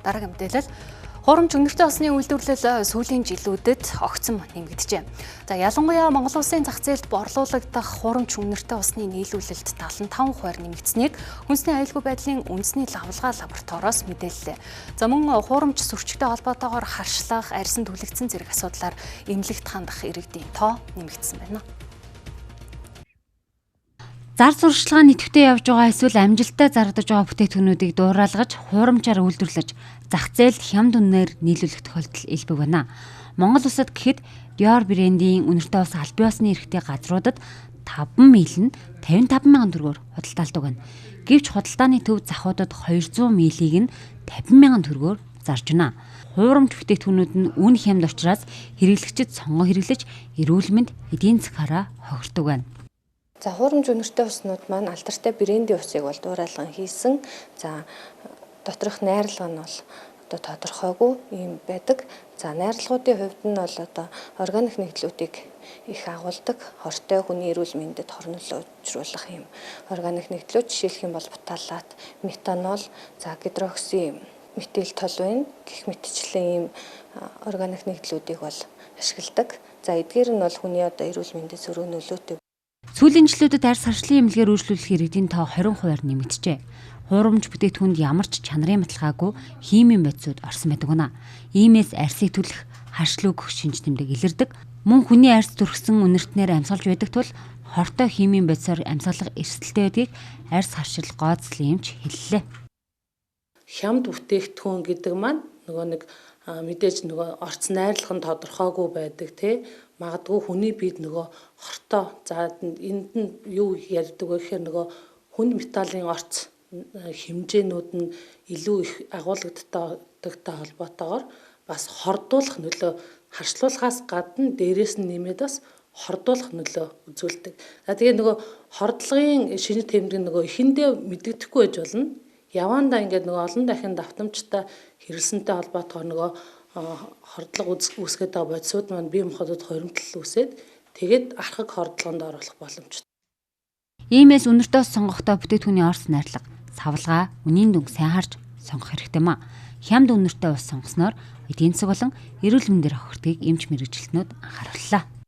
Дараагийн мэдээлэл. Хуурамч үнэртэй усны үйлдвэрлэл сүүлийн жилүүдэд огцом нэмэгджээ. За, ялангуяа Монгол улсын зах зээлд борлуулагдах хуурамч үнэртэй усны нийлүүлэлт 75% нэмэгдсэнийг Үндэсний аюулгүй байдлын үндэсний лавлгаа лабораториос мэдээллээ. За, мөн хуурамч сүрчигтэй холбоотойгоор харшлах, арьсан түлэгдсэн зэрэг асуудлаар эмнэлэгт хандах иргэдийн тоо нэмэгдсэн байна. Зар сурталчилгаа нь идэвхтэй явж байгаа эсвэл амжилттай зардаж байгаа бүтээгдэхүүнүүдийг дуурайлгаж, хуурамчаар үйлдвэрлэж, зах зээлд хямд үнээр нийлүүлэх тохиолдол элбэг байна. Монгол улсад гэхэд Dior брендийн үнэртэй ус аль бие усны эрхтэй газруудад 5 мл нь 55 мянган төгрөгөөр худалдаалдаг байна. Гэвч худалдааны төв захуудад 200 мл-ийг нь 50 мянган төгрөгөөр зарж байна. Хуурамч бүтээгдэхүүнүүд нь үн хямд учраас хэрэглэгчид сонгон хэрэглэж, эрүүл мэнд, эдийн засгаараа хохирдог байна. За, хуурамч үнэртэй уснууд маань алдартай брендийн усыг бол дуурайлган хийсэн. За, доторх найрлага нь бол одоо тодорхойгүй юм байдаг. За, найрлагуудын хувьд нь бол одоо органик нэгдлүүдийг их агуулдаг. Хортой, хүний эрүүл мэндэд хор нөлөө учруулах юм органик нэгдлүүд, жишээлх юм бол фталат, метанол, за, гидрокси метил толуин гэх мэтчлэн ийм органик нэгдлүүдийг бол ашигладаг. За, эдгээр нь бол хүний одоо эрүүл мэндэд сөрөг нөлөөтэй. Сүүлийн жилүүдэд арьс харшлын эмнэлгээр үйлчлүүлэх иргэдийн тоо 20%-аар нэмэгджээ. Хуурамч бүтээгдэхүүнд ямар ч чанарын баталгаагүй химийн бодисууд орсон байдаг байна. Иймээс арьсыг түлэх, харшил өгөх шинж тэмдэг илэрдэг. Мөн хүний арьс түрхсэн үнэртнээр амьсгалж байдаг тул хортой химийн бодисоор амьсгалах эрсдэлтэй байдгийг арьс харшил гооцлын эмч хэллээ. Хямд бүтээгдэхүүн гэдэг маань нөгөө нэг мэдээж нөгөө орц найрлага нь тодорхойгүй байдаг, тий, магадгүй хүний биед нөгөө хортой, за, энд нь юу ярьдаг вэ гэхээр нөгөө хүнд металлын орц хэмжээнүүд нь илүү их агуулгадтайтай холбоотойгоор бас хордуулах нөлөө, харшлуулахаас гадна дээрээс нь нэмээд бас хордуулах нөлөө үзүүлдэг. За, тэгээ нөгөө хордлогын шинж тэмдэг нөгөө эхэндээ мэдэгдэхгүй байж болно. Явандаа ингээд нөгөө олон дахин давтамжтай хэрэглэсэнтэй холбоотойгоор нөгөө хордлого үүсгээд байгаа бодисууд маань бие махбодод хуримтлал үүсээд, тэгээд архаг хордлогонд оруулах боломжтой. Иймээс үнэртэй ус сонгохдоо бүтээгдэхүүний орц найрлага, савлгаа, үнийн дүнг сайн харж сонгох хэрэгтэй юм а. Хямд үнэртэй ус сонгосноор эдийн засаг болон эрүүл мэндээр хохирдгийг эмч мэргэжилтнүүд анхаарууллаа.